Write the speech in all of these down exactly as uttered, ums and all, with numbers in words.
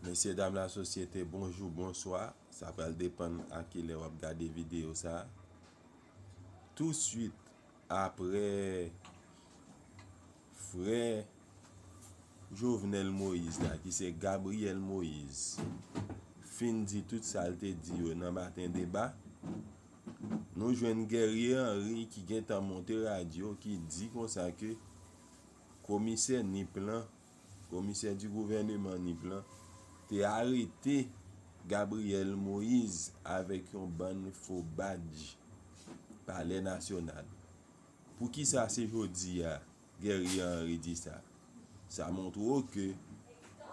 Mesye dam lasosyete, bonjou, bonswa. Sa pral depann a kilè w ap gade videyo sa a. Touswit apre frè Jovenel Moïse la, ki se Gabriel Moïse, fin di tout sa l te di yo nan Maten Deba, nou jwenn Guerrier Henry ki gentan monte radyo, ki di konsa ke komisè Nip lan, komisè di gouvèneman Nip lan, te arete Gabriel Moïse avèk yon bann fo badj Palè Nasyonal. Poukisa se jodi a Guerrier Henry di sa? Sa montre w ke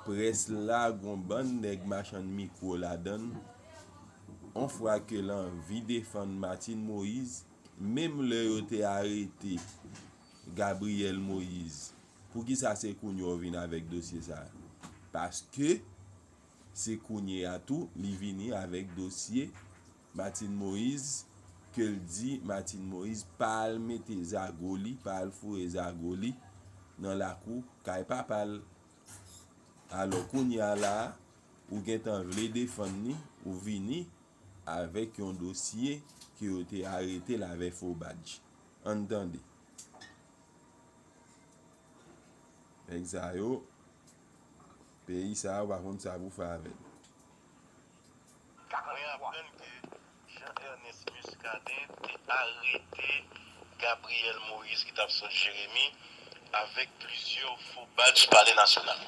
près la gon bann nèg machann mikwo ladan l. On fwa ke l anvi defann Martine Moïse, menm lè yo te arete Gabriel Moïse, poukisa se kounye a w vin avèk dosye sa a? Paske se kounye a tou li vini avèk dosye Martine Moïse, ke l di Martine Moïse pa al mete zago li, pa al foure zago li nan lakou kay papa l. Alò, kounye a la a, ou gentan vle defann li, ou vini avèk yon dosye ke yo te arete l avèk fo badj. Ann tande. Nèg sa yo, peyi sa a, w pa konn sa pou fè avè l. Mwen aprann ke Jean Ernest Muscadin te arete Gabriel Moïse ki t ap sot Jeremi avèk plizyè fo badj Palè Nasyonal.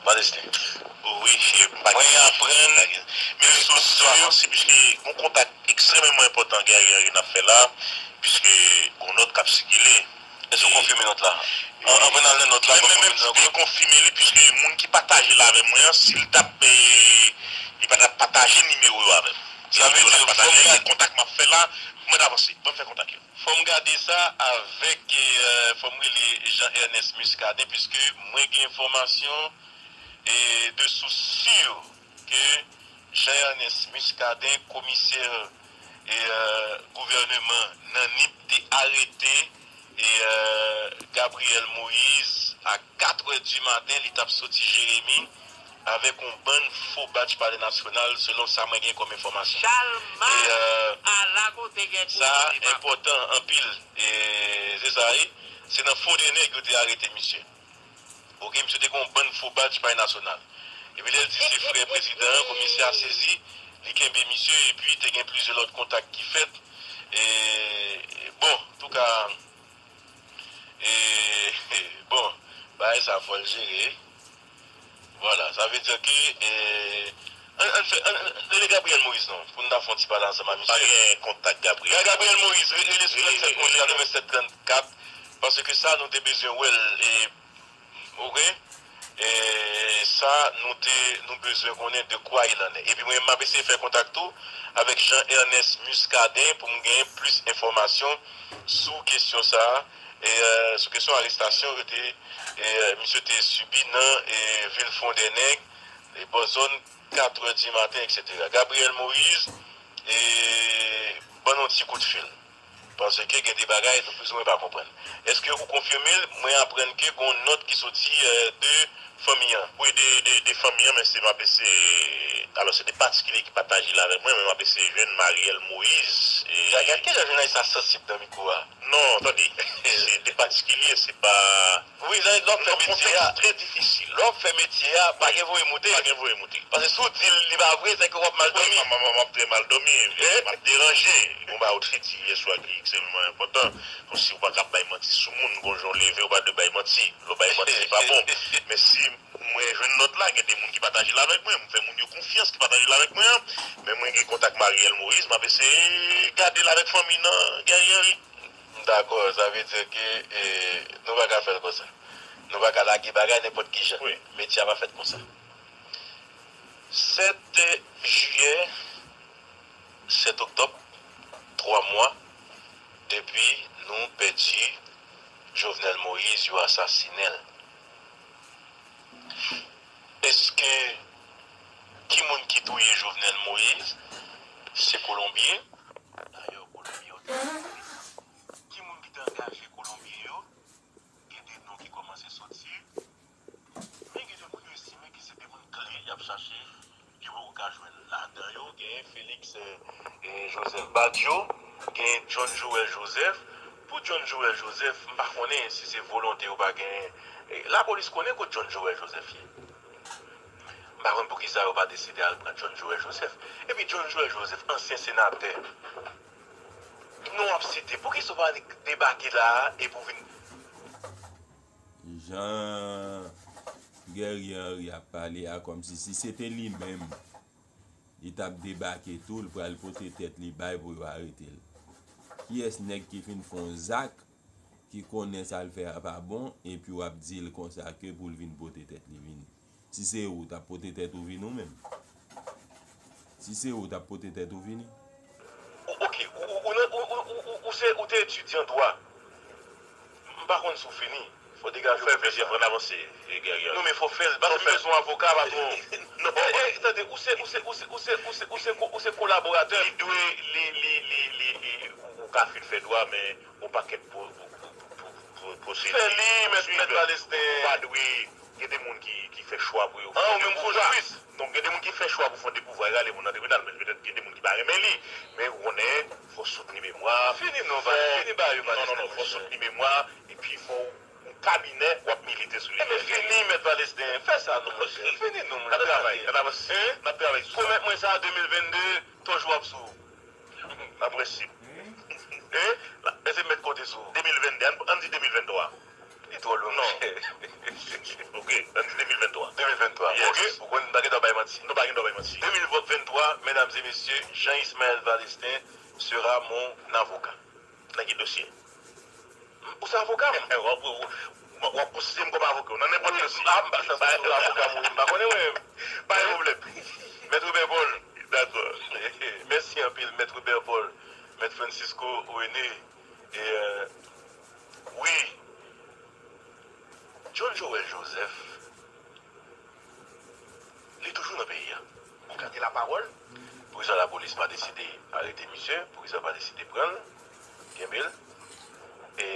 Modeste. Wi, mwen aprann de sous sir, piske gon kontak ekstrèmeman enpòtan Guerrier Henry n ap fè la, piske gon nòt k ap sikile. Èske w konfime nòt la? An, anvan n al nan nòt la, men, men, men, m konfime li, piske moun ki pataje l avè mwen an, si l t ap, eh, li pa t ap pataje nimewo yo avè m. Sa vle di, fò m gade kontak m ap fè la, mwen t avanse, mwen fè kontak yo. Fò m gade sa avèk, eh, fò m rele Jean Ernest Muscadin, piske mwen gen enfòmasyon, eh, de sous sir ke Jean Ernest Muscadin, komisè, eh, gouvèneman nan Nip, te arete, eh, Gabriel Moïse a katrè di maten, li t ap soti Jeremi avèk yon bann fo badj Palè Nasyonal, selon sa mwen gen kòm enfòmasyon. Chalma, e, eh, ala kote gen sa enpòtan anpil. E se sa, wi. Se nan Fondènèg yo te arete misye. Oke, misye te gen yon bann fo badj Palè Nasyonal. Epi lè l di se frè prezidan an, komisè a sezi, li kenbe misye, epi te gen plizyè lòt kontak ki fèt. E, bon, antouka, e, bon, bagay sa fò l jere. Vwala, sa vle di ke, e, ann, ann fè, ann, ann, rele Gabriel Moïse non, pou n ta fè yon ti pale ansanm ak misye. Pa gen kontak Gabriel. Gabriel Moïse, re-, rele sou tranntsèt konsa, tranntsèt trannkat, paske sa nou te bezwen wè l, e, oke? E sa nou te, nou bezwen konnen de quoi il en est. Epi mwen, m ap eseye fè kontak tou avèk Jean Ernest Muscadin pou m gen plis enfòmasyon sou kesyon sa a, e, eh, sou kesyon arestasyon yo te, e, eh, misye te sibi nan, e, vil Fondènèg, e, bò zòn katrè di maten, etsetera. Gabriel Moïse, e, ban nou ti kout fil. Paske gen de bagay nou plizoumwen pa konprann. Èske ou konfime l? Mwen aprann ke gon nòt ki soti, eh, de fanmi an. Wi, de, de, de fanmi an, men se m ap eseye, alò, se de patikilye ki pataje l avèk mwen, men m ap eseye jwenn Mariel Moïse. E gad, gad kijan jounalis la sansib nan mikwo a. Non, tande, se de patikilye, se pa. Wi, lè w ap fè metye a, lè w ap fè metye a, pa gen voye moute. Pa gen voye moute. Paske si w di l li pa vre, se ke w ap mal dòmi. Wi, m, m, m, m ap trè mal dòmi, m ap deranje. Gon bagay ou te di yè swa ki ekstrèmeman enpòtan. Kòmsi ou pa ka bay manti sou moun, gon jan w leve, ou pa dwe bay manti. Lè w bay manti, se pa bon. Men si mwen jwenn nòt la, gen de moun ki pataje l avèk mwen, m fè moun yo konfyans ki pataje l avèk mwen an. Men mwen gen kontak Mariel Moïse, m ap eseye gade l avèk fanmi nan Guerrier Henry. Dakò, sa vle di ke, e, nou pa ka fè l konsa. Nou pa ka lage bagay nenpòt ki jan. Wi. Metye a pa fèt konsa. Sèt jiyè, sèt oktòb, twa mwa depi nou pèdi Jovenel Moïse, yo asasinen l. Èske ki moun ki touye Jovenel Moïse? Se Kolonbyen. Dayè, Kolonbyen yo te touye. Ki moun ki te angaje Kolonbyen yo? Gen de non ki kòmanse soti. Men gen de moun yo estime ke mache, yo poko ka jwenn ladan yo, gen Félix eh, eh, Joseph Badio, gen John Joël Joseph. Pou John Joël Joseph, m pa konnen si se volonte yo pa genyen. Eh, lapolis konnen kot John Joël Joseph ye. M pa konn poukisa yo pa deside al pran John Joël Joseph. Epi John Joël Joseph, ansyen senatè, non w ap site, poukisa w pa debake la a epi w vin Jan Guerrier Henry ap pale a, kòmsi si se te li menm, li t ap debake tou, l pral pote tèt li bay pou yo arete l. Kiyès nèg ki fin fè yon zak, ki konnen sa l fè a pa bon, epi w ap di l konsa ke pou l vin pote tèt li vini? Si se ou, w t ap pote tèt ou vini ou menm? Si se ou, w t ap pote tèt ou vini? Ou, ok, ou, ou, ou, ou, ou, ou, ou se, ou te etidyan dwa. M pa konn si w fini. Fò w degaje w pou fè plizyè fwa n avanse, Guerrier. Non, men fò w fè l. Paske m bezwen yon avoka, patwon. Non. Eh, eh, tande, ou se, ou se, ou se, ou se, ou se, ou se, ou se kolaboratè. Li dwe, li, li, li, li, li, ou ka fin fè dwa, men yon pakèt pwo-, pwo-, pwo-, pwo-, pwosedi. Fè li, mèt, mèt Valesten. Ou pa dwe, gen de moun ki, ki fè chwa pou yo. Ah, ou menm ou se yon jiris. Donk, gen de moun ki fè chwa pou fè yon depouvwa, yo rale moun nan tribinal, men petèt gen de moun ki pa renmen li. Men ou konnen, fò w soutni memwa. Fini non, fini ba yo, Valesten, monchè. Non, non, non, fò w soutni memwa, epi fò w yon kabinè, w ap milite sou li. Ebyen, fini, mèt Valesten. Fè sa non, monchè. Fini non, monchè. N ap travay, n ap avanse. N ap travay sou sa. Pwomèt mwen sa, de mil vennde, Tòch W ap sou ou. Nan prensip. Hein? Èske m mèt konte sou ou? De mil vennde, ann, ann di de mil venntwa. Li twò lwen, monchè. Ok, ann di de mil venntwa. De mil venntwa. Yes. Ok, ou konn, m pa gen dwa bay manti. Nou pa gen dwa bay manti. De mil venntwa, medam e mesye, Jean Ismaël Valesten sera mon avocat. Nan ki dosye? Ou se avoka m? W ap, w ap, w ap konsidere m kòm avoka w nan nenpòt dosye. Ah, m pa, m pa avoka m, wi, m pa konnen mwen. Pa gen pwoblèm. Mèt Robert Paul. Dakò. Mèsi anpil, Mèt Robert Paul, Mèt Francisco René. E, euh, wi. John Joël Joseph. Li toujou nan peyi a. Ou ka gen lapawòl. Poukisa lapolis pa deside arete misye? Poukisa yo pa deside pran l, kenbe l? E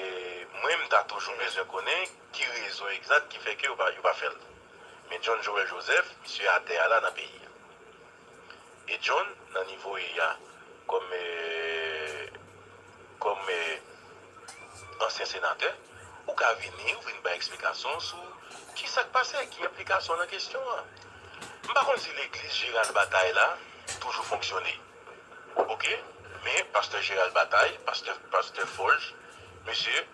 mwen, m ta toujou bezwen konnen ki rezon egzat ki fè ke yo pa, yo pa fè l. Men John Joël Joseph, misye atè a la nan peyi a. E John, nan nivo li a, kòm, eh, kòm, eh, ansyen senatè, ou ka vini, ou vin bay eksplikasyon sou ki sa k pase, ki enplikasyon nan kesyon an. M pa konn si legliz Jeral Batay la toujou fonksyone. Ok? Men pastè Jeral Batay, pastè, pastè Folge, mesye,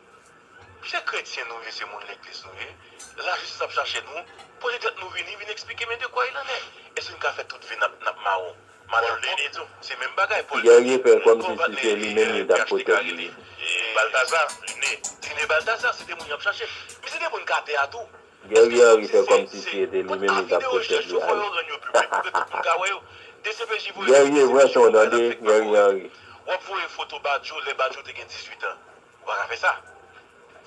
se kretyen nou ye, se moun legliz nou ye. Lajistis ap chache nou. Poze tèt nou vini, vin eksplike, men de quoi il en est? Èske n ka fè tout vi n ap, n ap mawon? Madanm Pòl Lene tou. Se menm bagay, Pòl Lene. Guerrier fè kòmsi si se li menm li t ap pote li. Baltaza Lene. Lene Baltaza, se de moun y ap chache. Men se de moun k atè a tou. Guerrier Henry fè kòmsi si se te li menm li t ap pote li al. Guerrier, pran sa w tande, Guerrier Henry. W ap voye foto Badio lè Badio te gen dizuit an. Ou pa ka fè sa.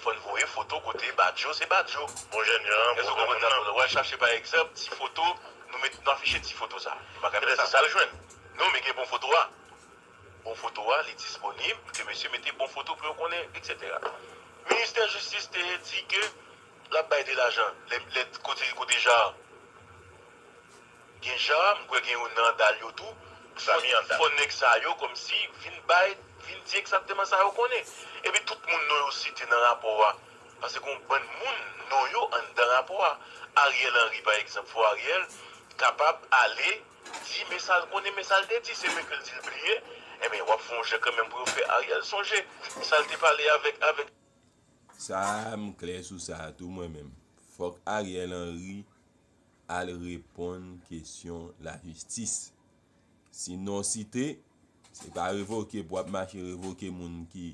Fò n voye foto kote Badio se Badio. Bon jèn jan, èske w konprann sa? W al chache pa egzanp ti foto nou met, nou afiche ti foto sa. Ou pa ka fè sa. Petèt se sa l jwenn. Non, men gen bon foto a. Bon foto a, li disponib, ke mesye mete bon foto pou yo konnen, etsetera. Ministè Jistis te di ke l ap bay de lajan. Lè, lè kote, kote Ja a. Gen Ja, m kwè gen youn nan Andal yo tou. Fò, fò nèg sa yo kòmsi vin bay, vin di egzakteman sa yo konnen. Epi tout moun non yo site nan rapò a. Paske gon bann moun non yo anndan rapò a. Ariel Henry, pa egzanp, fò Ariel kapab ale di men sa l konnen, men sa l te di. Se vre ke l di l bliye, enben, w ap fè yon jan kanmenm pou yo fè Ariel sonje sa l te pale avèk, avèk. Sa a, m klè sou sa a tou mwen menm. Fòk Ariel Henry al reponn kesyon lajistis. Si non site, se pa revoke pou w ap mache revoke moun ki,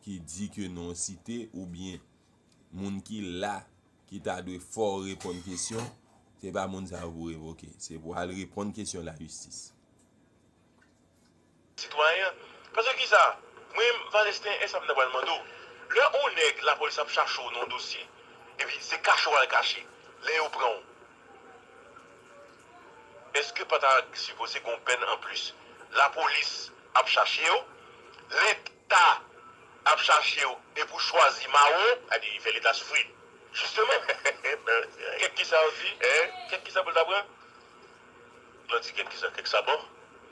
ki di ke non site oubyen moun ki la, ki ta dwe fè w reponn kesyon, se pa moun sa yo pou w revoke. Se pou w al reponn kesyon lajistis. Sitwayen an. Paske kisa? Mwen, Valesten, e sa m ta pral mande w. Lè yon nèg lapolis ap chache w nan yon dosye, epi se kache w al kache, lè yo pran w, èske pa ta sipoze gen yon pèn anplis? Lapolis ap chache w, Leta ap chache w, epi w chwazi mawon. Sa di, fè Leta soufri. Jisteman. Kèt kisa yo di? Kèt kisa pou l ta pran? Lantikèt ki sa, kèk sabò?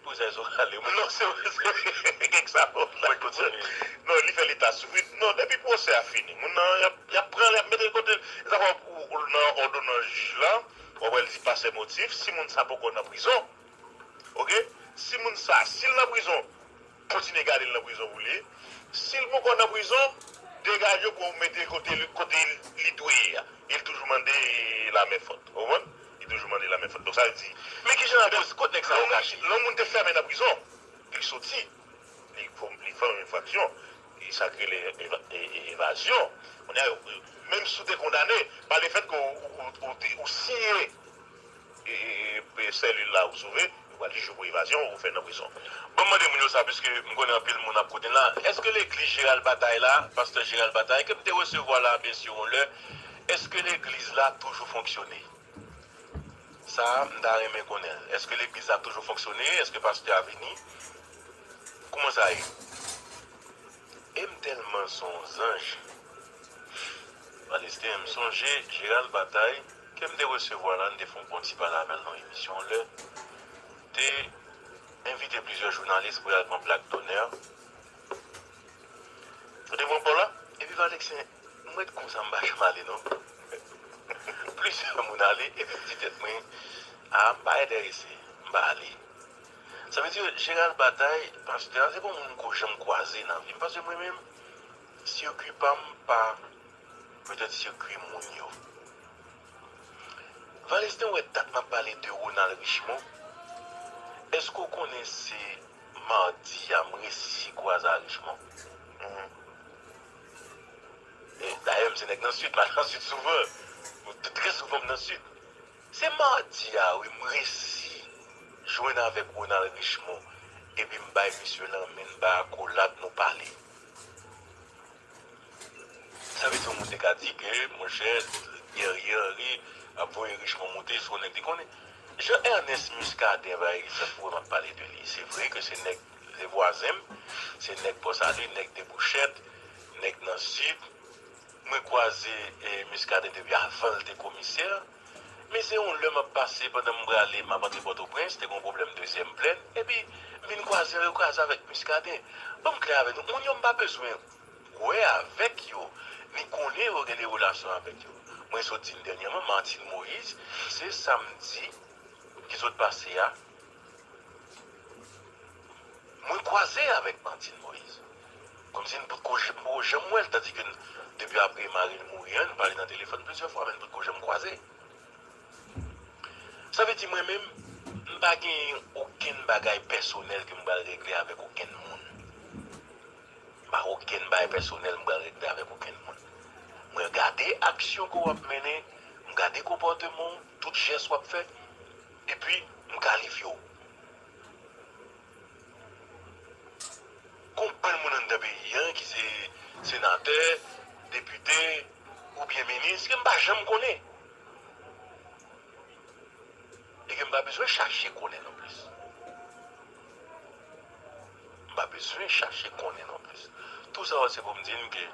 Pou sa, yo rale moun. Non, se, se kèk sabò. Mwen kontinye. Non, li fè leta soufri. Non, depi pwosè a fini, moun nan, y ap, y ap pran l, y ap mete l kote l. E sa fè w, ou, ou nan òdonans jij la, w ap wè l di pa sè motif, si moun sa poko nan prizon, oke? Si moun sa, si l nan prizon, kontinye gade l nan prizon pou li. Si l poko nan prizon, degaje w pou w mete l kote li, kote li dwe ye a. E l toujou mande lame fòt. Ou konprann? Li toujou mande lame fòt. Donk, sa vle di, men ki jan l ap fè, kot nèg sa yo kache? Lè yon moun te fèmen nan prizon, li soti, li, li fè yon enfraksyon, e sa k rele eva-, e, e, evazyon. Kounye a, menm si w te kondane, pa lefèt ke w, w, w, w te, w siyen e, e, e, e, selil la ou sove, yo pral jije w pou evazyon ou fè nan prizon. Bon, m mande moun yo sa, piske m konnen anpil moun ap koute n la. Èske legliz Jeral Batay la, pastè Jeral Batay, ke m te resevwa la, byensi, yon lè, èske legliz la toujou fonksyone? Sa a, m ta renmen konnen l. Èske legliz la toujou fonksyone? Èske pastè a vini? Kòman sa ye? E m tèlman se yon zanj. Palestin, m sonje Jeral Batay, ke m te resevwa la, n te fè yon bon ti pale avè l nan yon emisyon yon lè. Te envite plizyè jounalis pou y al pran plak donè. Ou te pran pa w la? Epi Palestin, m ret konsa, m pa janm ale non. Plizyè moun ale, epi m di tèt mwen, a, m pa enterese, m pa ale. Sa vle di, Jeral Batay, pastè a, se pa yon moun m ko janm kwaze nan vi m. Paske mwen menm, sirkwi pa m pa petèt sirkwi moun yo. Valestin, wè dat m ap pale de Ronald Richemond. Èske w konnen se madi a m resi kwaze a Richemond? Mhm. E, dayè, m se nèg nan Sid, m al nan Sid souvan. Trè souvan, m nan Sid. Se madi a, wi, m resi jwenn avèk Ronald Richemond, epi m bay misye lanmen, n bay akolad, nou pale. Sa vle di, yon moun te ka di ke, monchè, Guerrier Henry ap voye Richemond monte sou yon nèg li konnen. Jean Ernest Muscadin, pa egzanp, ou wè m ap pale de li. Se vre ke se nèg, se vwazen m, se nèg Pòsalye, nèg Debouchèt, nèg nan Sid. Mwen kwaze, eh, Muscadin depi avan l te komisè. Men se yon lè m ap pase pandan m prale, m ap antre Pòtoprens, te gen yon pwoblèm dezyèm plèn, epi m vin kwaze, rekwaze avèk Muscadin. Ban m klè avè nou, moun yo m pa bezwen wè avèk yo, ni konnen yo, gen de relasyon avèk yo. Mwen sot di n dènyèman, Martine Moïse, se samdi ki sot pase a, mwen kwaze avèk Martine Moïse. Kòmsi n potko j-, m poko janm wè l, tandike n, depi apre mari l mouri an, n pale nan telefòn plizyè fwa, men n potko janm kwaze. Sa vle di mwen menm, m pa gen okenn bagay pèsonèl ke m pral regle avèk okenn moun. M pa okenn bagay pèsonèl m pral regle avèk okenn moun. Mwen gade aksyon ke w ap mennen, m gade konpòteman w, tout jès w ap fè, epi m kalifye w. Gon bann moun anndan peyi a ki se senatè, depite, oubyen minis, ke m pa janm konnen. E ke m pa bezwen chache konnen non plis. M pa bezwen chache konnen non plis. Tou sa yo se pou m di n ke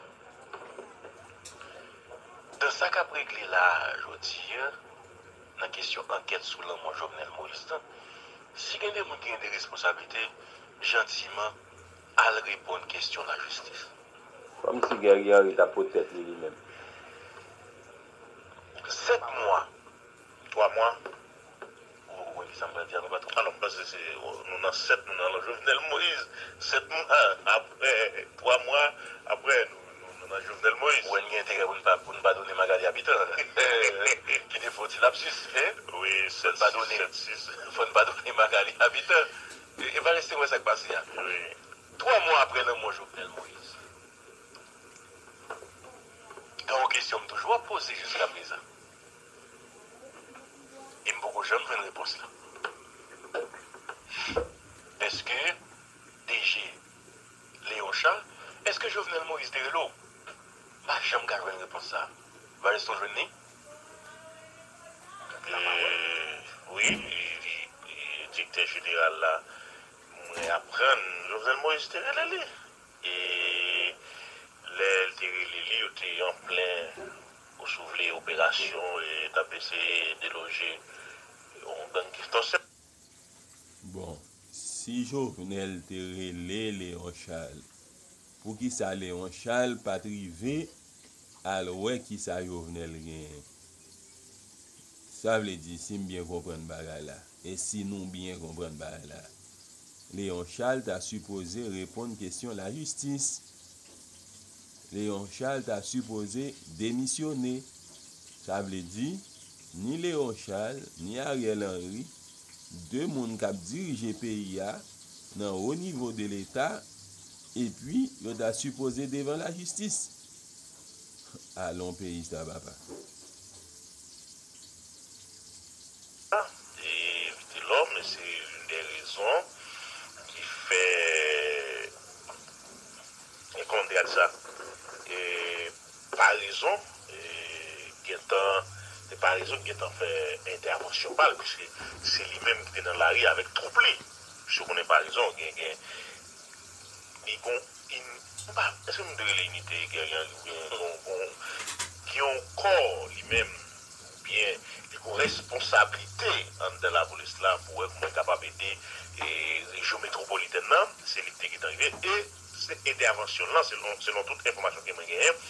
dan sa k ap regle la a jodi a, nan kesyon ankèt sou lanmò Jovenel Moïse lan, si gen de moun ki gen de responsablite, jantiman, al reponn kesyon lajistis. Kòmsi Guerrier Henry t ap pot tèt li, li menm. Sèt mwa, twa mwa, ou konprann kisa m pral di a, non, patwon? Alò, m panse se, nou nan sèt, nou nan Jovenel Moïse. Sèt mwa apre, twa mwa apre, nou, nou, nou nan Jovenel Moïse. Ou wè, n gen enterè pou n pa, pou n pa donnen Magali Habitant. Ki te fè yon ti lapsis, hein? Wi, sèt sis, sèt sis. Fò n pa donnen Magali Habitant. E, e pa rete wè sa k pase a. Wi. Twa mwa apre lanmò Jovenel Moïse, gen yon kesyon m toujou ap poze jiskaprezan. E m poko janm jwenn repons la. Èske D G Léon Charles, èske Jovenel Moïse te rele w? M pa janm ka jwenn repons sa a. Valestin, w jwenn li? E, wi, e, e, direktè jeneral la, mwen aprann Jovenel Moïse te rele li. E lè l te rele li, yo te an plen, ou si w vle, operasyon, e t ap eseye deloje yon gang ki, donk, se Si Jovenel te rele Léon Charles, poukisa Léon Charles pa t rive al wè kisa Jovenel genyen? Sa vle di, si m byen konprann bagay la, e si nou byen konprann bagay la, Léon Charles ta sipoze reponn kesyon lajistis. Léon Charles ta sipoze demisyone. Sa vle di, ni Léon Charles, ni Ariel Henry, de moun k ap dirije peyi a nan wo nivo de Leta, epi yo ta sipoze devan lajistis. Alon peyi sa, papa. E Vitelhomme, e se youn dè rezon ki fè, e kòman m te ka di sa, e parezon, e gentan, se parezon ki gentan fè entèvansyon pa l, piske se li menm ki te nan lari avèk twoup li. Piske w konnen parezon, gen, gen, li gon, in, m pa, èske m te rele inite, gen, gen, gen, gon, gon, gen yon kò li menm, oubyen li gon responsablite anndan lapolis la pou wè kòman l kapab ede, e, rejyon metwopolitèn nan, se li ki te gentan rive, e se entèvansyon l lan, selon, selon tout enfòmasyon ke mwen genyen,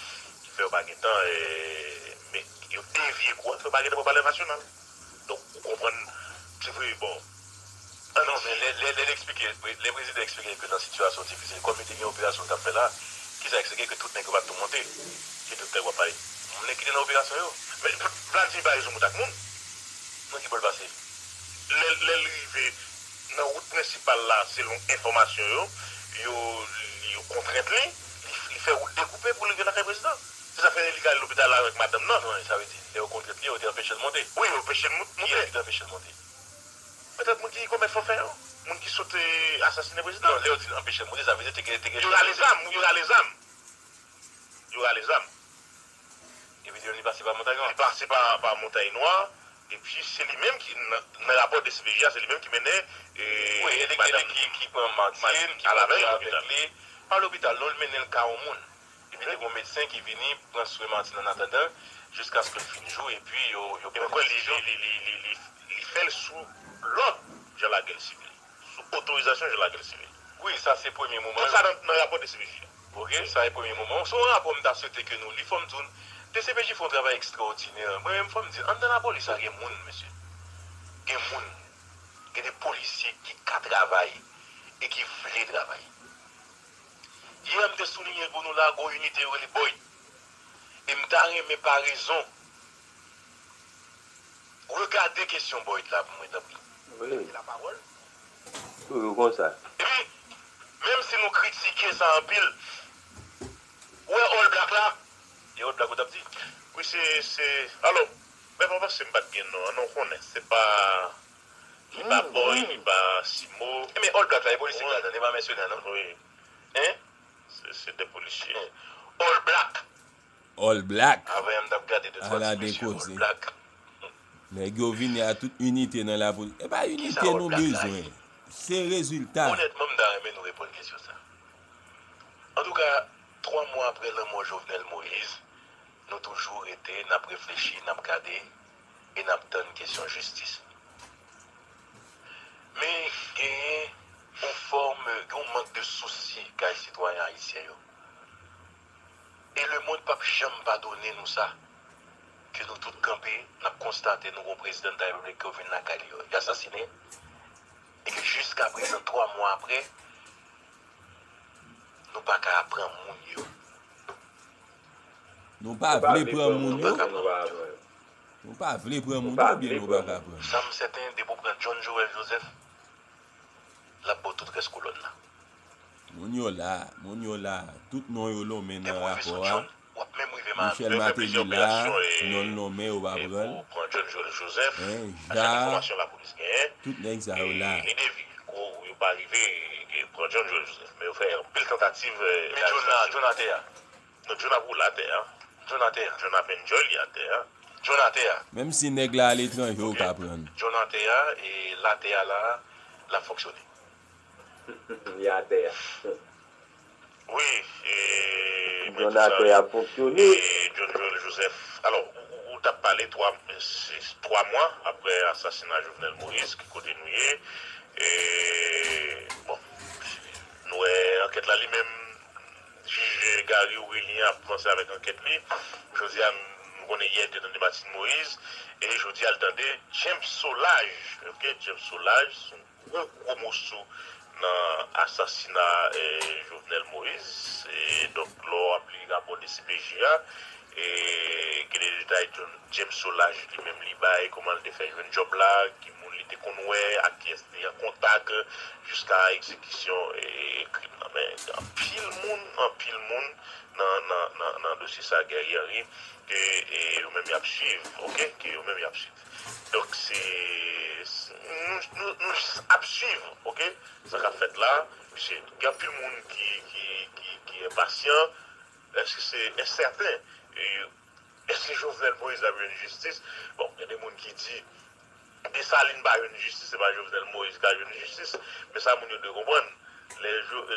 ki fè yo pa gentan, e, men yo devye kou a, fè yo pa gentan pran palè nasyonal. Donk, ou konprann, se vre, bon. Ah non, men lè, lè, lè l eksplike, lè prezidan eksplike ke nan sitiyasyon difisil, kòm li te gen operasyon l t ap fè la, kisa eksplike ke tout nèg yo pa t tou monte? Ki tout nèg w ap pale? Moun ki te nan operasyon yo. Men Vladimir pa rezon mout ak moun. Nan ki bò l pase? Lè, lè l rive nan wout prensipal la, selon enfòmasyon yo, yo, yo kontrent li, li, li fè wout dekoupe pou l rive lakay prezidan. Se sa fè li ka al lopital la avèk madanm nan. Non, sa vle di, lè yo kontrent li, yo te anpeche l monte. Wi, yo anpeche l mou-, monte. Kiyès ki te anpeche l monte? Petèt moun ki komèt fòfè yo, moun ki sot, e, asasinen prezidan. Non, lè yo di anpeche l monte, sa vle di te gen, te gen... Yo rale zam, yo rale zam. Yo rale zam. Epi li pase pa Montay Nwa. Li pase pa, pa Montay Nwa, epi se li menm ki, nan, nan rapò D C P J a, se li menm ki mennen, e, wi, e li, e li ki, ki pran Martine, ki pati avèk li. Pa lopital, non, l mennen l ka yon moun. Epi te gon medsen ki vini pran swen Martine annatandan, jiskaske l fin jou, epi yo, yo pran desizyon. Li, li, li, li, li, li fè l sou lòd Jean Laguerre Civil, sou otorizasyon Jean Laguerre Civil. Wi, sa se premye moman. Tout sa nan, nan rapò D C P J a. Ok, sa e premye moman. Se yon rapò m ta swete ke nou li, fò m di w, D C P J fè yon travay ekstraòdinè. Mwen menm, fò m di, anndan lapolis la gen moun, mesye. Gen moun. Gen de polisye ki ka travay e ki vle travay. Yè, m te souliyen pou nou la, gon inite yo rele Boyd. E m ta renmen parezon regade kesyon Boyd la pou mwen, tanpri. Wi. Toujou konsa. Epi, menm si nou kritike sa anpil, ou wè All Black la? E All Black ou t ap di? Wi, se, se, alò, men mwen panse m pa t gen non an, non, konnen, se pa, li pa Boyd, li pa Simo. E men All Black la, e polisye k ladan, li pa mèsenè, non? Wi. Hein? Se, se de polisye. All Black. All Black. Avè a m t ap gade de twa ti mesye All Black. Nèg yo vini a tout inite nan lapolis. E pa inite nou bezwen. Se rezilta. Onètman, m ta renmen nou reponn kesyon sa. Antouka, twa mwa apre lanmò Jovenel Moïse, nou toujou rete, n ap reflechi, n ap gade, e n ap tann kesyon jistis. Men genyen yon fòm, gen yon mank de sousi kay sitwayen ayisyen yo. E lemonn p ap janm padone nou sa. Ke nou tout kanpe, n ap konstate nou gon prezidan de la repiblik ke yo vin lakay li yo, y asasinen. E ke jiskaprezan, twa mwa apre, nou pa ka pran moun yo. Nou pa vle pran moun yo. Nou pa ka pran moun yo. Nou pa vle pran moun yo oubyen nou pa ka pran? Sa m sèten, depi w pran John Joel Joseph, l ap ba w tout rès kolòn nan. Moun yo la, moun yo la, tout non yo lonmen nan rapò a. Michel Martelly la, non l lonmen, yo pa pran l. Hein, Ja, tout nèg sa yo la. Men John la, John atè a. Non, John ap woule atè a. John atè a. John ap enjoy li atè a. John atè a. Menm si nèg la aletranje, ou ka pran l. John atè a, e latè a la, l ap fonksyone. Li atè a. Wi, e, men John atè a ap fonksyone. E, John Joel Joseph. Alò, ou, ou, ou t ap pale twa, se, twa mwa apre asasina Jovenel Moïse, ki kote nou ye? E, bon, nou wè ankèt la li menm, jij Gary Aurelien ap vanse avèk ankèt li. Jodi a, nou konnen yè te tande Martine Moïse, e jodi a l tande James Solages, ok? James Solages, se yon gwo, gwo moso nan asasina, eh, Jovenel Moïse. E donk, lè w ap li rapò D C P J a, e gen de detay John, James Solages li menm li bay, kòman l te fè jwenn djòb la, ki moun li te konn wè, ak kiyès li te an kontak, jiska egzekisyon, e, krim nan. Men, anpil moun, anpil moun nan, nan, nan, nan dosye sa, Guerrier Henry, ke, e, yo menm y ap swiv, ok? Ke yo menm y ap swiv. Donk, se, se, nou, nou, nou jis ap swiv, ok? Sa k ap fèt la, paske gen anpil moun ki, ki, ki, ki enpasyan. Èske se, èske sèten? E, èske Jovenel Moïse ap jwenn jistis? Bon, gen de moun ki di, Desalin pa jwenn jistis, se pa Jovenel Moïse k a jwenn jistis. Men sa moun yo dwe konprann, lè,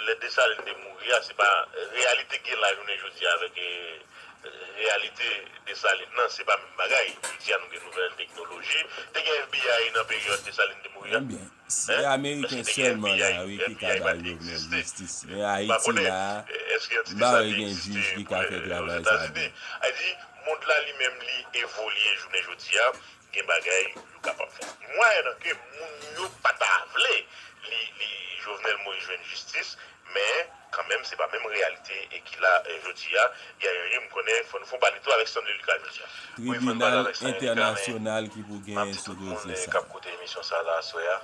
lè Desalin te mouri a, se pa reyalite k gen la jounen jodi a avèk, eh, reyalite Desalin nan, se pa menm bagay. Jodi a, nou gen nouvèl teknoloji. Te gen F B I nan peryòd Desalin te mouri a? Ebyen, se Ameriken sèlman la, wi, ki ka bay Jovenel jistis. Men Ayiti la, m pa wè gen jij ki ka fè travay sa byen. Sa di, mond la li menm li evolye jounen jodi a, gen bagay yo kapab fè. Mwayennan ke moun yo pa ta vle li, li Jovenel Moïse jwenn jistis, men kanmenm se pa menm reyalite e ki la, eh, jodi a, Guerrier Henry, m konnen fò nou fè yon pale tou avèk Stanley Lucas jodi a. Tribinal entènasyonal ki pou genyen sou dosye sa. K ap koute emisyon sa la aswè a.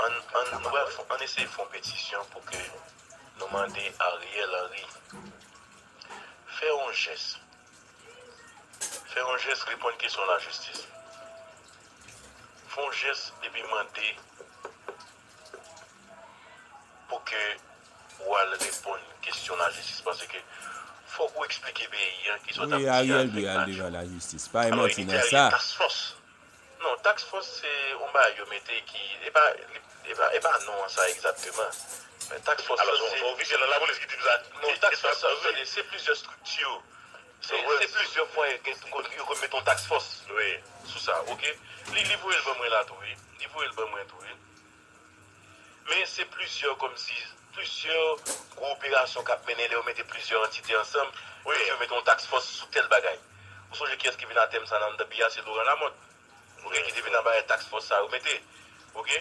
Ann, ann, nou pral fè, ann eseye fè yon petisyon pou ke nou mande Ariel Henry fè yon jès. Fè yon jès, reponn kesyon lajistis. Fè yon jès epi mande pou ke ou al reponn kesyon lajistis, paske fòk ou eksplike peyi a kisa w t ap di a. Wi, Ariel dwe al devan lajistis. Pa gen manti nan sa. Task force. Non, task force se yon bagay yo mete ki, e pa, e pa, e pa non an sa egzakteman. Men task force la, se yon ofisyèl nan lapolis ki di m sa. Non, task force la, se, se plizyè estrikti. Se, se plizyè fwa yo gen, yo konn mete yon task force sou sa, ok? Li, li voye l ban mwen la tou, wi. Li voye l ban mwen tou, wi. Men se plizyè, kòmsi, plizyè gwo operasyon k ap mennen, lè yo mete plizyè antite ansanm, yo mete yon task force sou tèl bagay. Ou sonje kiyès ki vin atè m sa nan N W A, se Laurent Lamothe. Ok, ki te vin anba task force sa yo mete. Ok?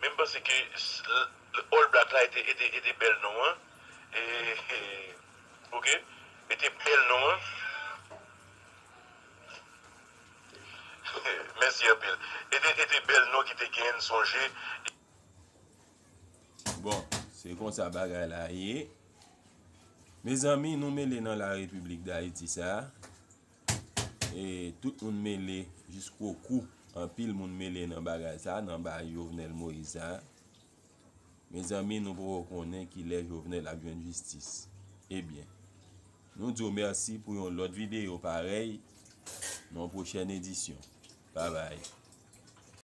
Men m panse ke s-, l-, l-, All Black la ete, ete, ete bèl non an. E, e, ok? Ete bèl non an. Mèsi anpil. Ete, ete bèl non ki te genyen, n sonje. Bon, se konsa bagay la ye. Mezanmi, nou mele nan la Repiblik Dayiti sa. E tout moun mele jiskokou. Anpil moun mele nan bagay sa, nan bagay Jovenel Moïse sa. Mezanmi, nou poko konnen kilè Jovenel ap jwenn jistis. Ebyen, nou di w mèsi pou yon lòt videyo parèy nan yon pwochèn edisyon. Babay.